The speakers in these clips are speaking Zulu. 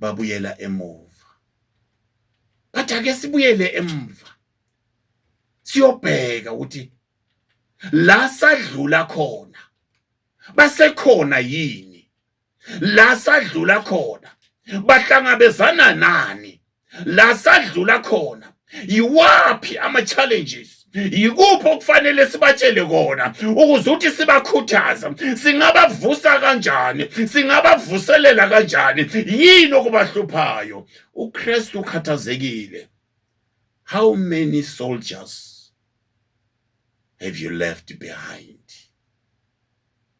Babuyela emuva. Bathi ake sibuyele emva. Siyobheka ukuthi la sadlula khona basekhona yini, la sadlula khona bahlangabezana nani, la sadlula khona yiwaphi ama challenges, yikuphi okufanele sibatshele kona ukuze uthi sibakhuthaza, singabavusa kanjani, singabavuselela kanjani, yini okubahluphayo. uKristu ukhathazekile. How many soldiers have you left behind?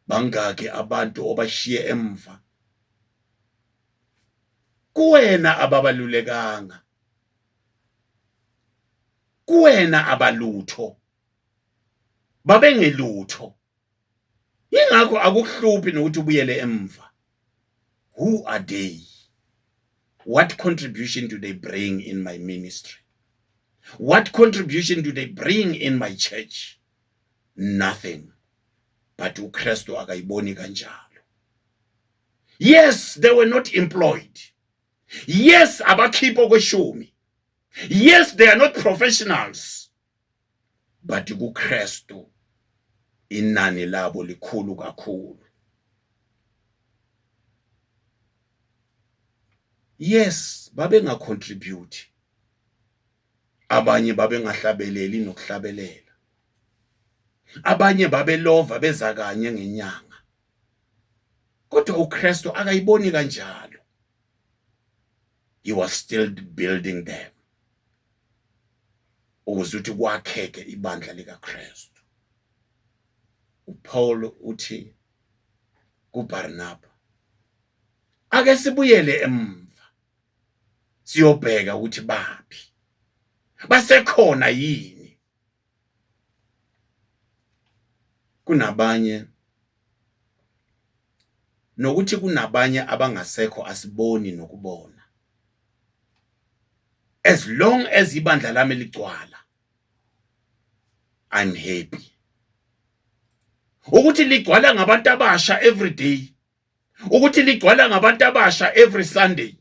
Bangaki abantu obashiye emva? Kuwena ababalulekanga, kuwena abalutho, babengelutho. Ingakho akukuhluphi nokuthi ubuyele emva. Who are they? What contribution do they bring in my ministry? What contribution do they bring in my church? Nothing. But uKristu akayiboni kanjalo. Yes, they were not employed. Yes, abakhipha okweshumi. Yes, they are not professionals. But kuKristu inani labo likhulu kakhulu. Yes, babengacontribute. Abanye babengahlabeleli nokuhlabelela. Abanye babelova beza kanye ngenyanga. Kodwa uKristu akayiboni kanjalo. He was still building them. Ukuze ukuthi kwakheke ibandla likaKristu. uPaul uthi kuBarnaba, ake sibuyele emva siyobheka ukuthi baphi, basekhona yini. Kunabanye nokuthi kunabanye abangasekho asiboni nokubona. As long as ibandla lami ligcwala, I'm happy. Ukuthi ligcwala ngabantu abasha every day, ukuthi ligcwala ngabantu abasha every Sunday.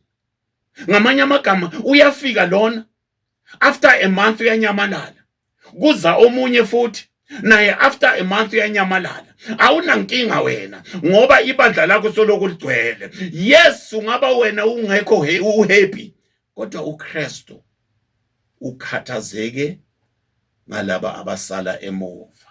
Ngamanye amagama uyafika lona after a month uyanyamalala, kuza omunye futhi naye after a month uyanyamalala. Awunankinga wena ngoba ibandla lakho soloku ligcwele. Yes, ungaba wena ungekho uhappy, kodwa uKristu ukhathazeke ngalaba abasala emuva.